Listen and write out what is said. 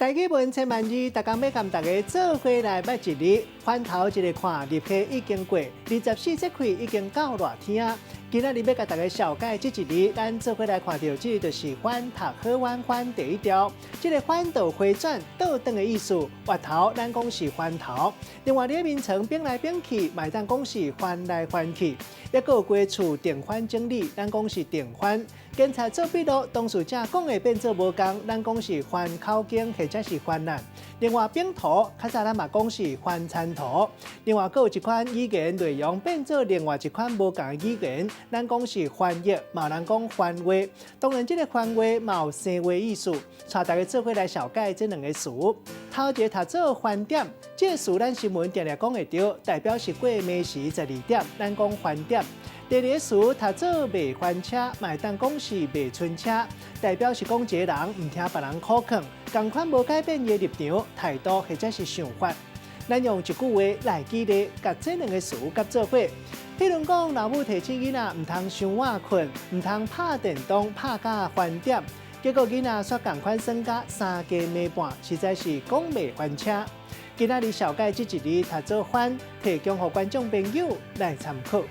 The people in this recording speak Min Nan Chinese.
台語文千萬字，逐工欲共大家做伙來捌一字，翻頭一个看，立夏已經過，24節氣已經到熱天啊！今仔日欲共大家紹介這一字，咱做伙來看著，這个就是反讀好彎翻第一條。這个反就回轉倒轉的意思，月頭咱講是翻頭。另外，佇眠床反來反去，嘛會當講是翻來翻去。抑閣有規厝定番整理，咱講是定番。檢查做筆錄，當事者講的變做無仝，咱講是翻口供或者是翻案。另外，反塗較早咱嘛講是翻田塗。另外，閣有一款語言內容變做另外一款無仝的語言，咱講是翻譯，嘛有人講翻話。當然，這个翻話嘛有生話意思。帶大家做伙來紹介這兩个詞。頭一个讀做翻點，這个詞咱新聞定定講會著，代表是過暝時12點，咱講翻點。第二个詞讀做袂翻車，嘛會當講是袂伸車，代表是講一个人毋聽別人苦勸，仝款無改變伊的立場、態度或者是想法。咱用一句話來舉例，共這兩个詞佮做伙。譬如講，老母提醒囡仔毋通傷晚睏，毋通拍電動拍甲翻點，結果囡仔煞仝款耍甲三更暝半，實在是講袂翻車。今仔日紹介這一字讀做翻，提供予觀眾朋友來參考。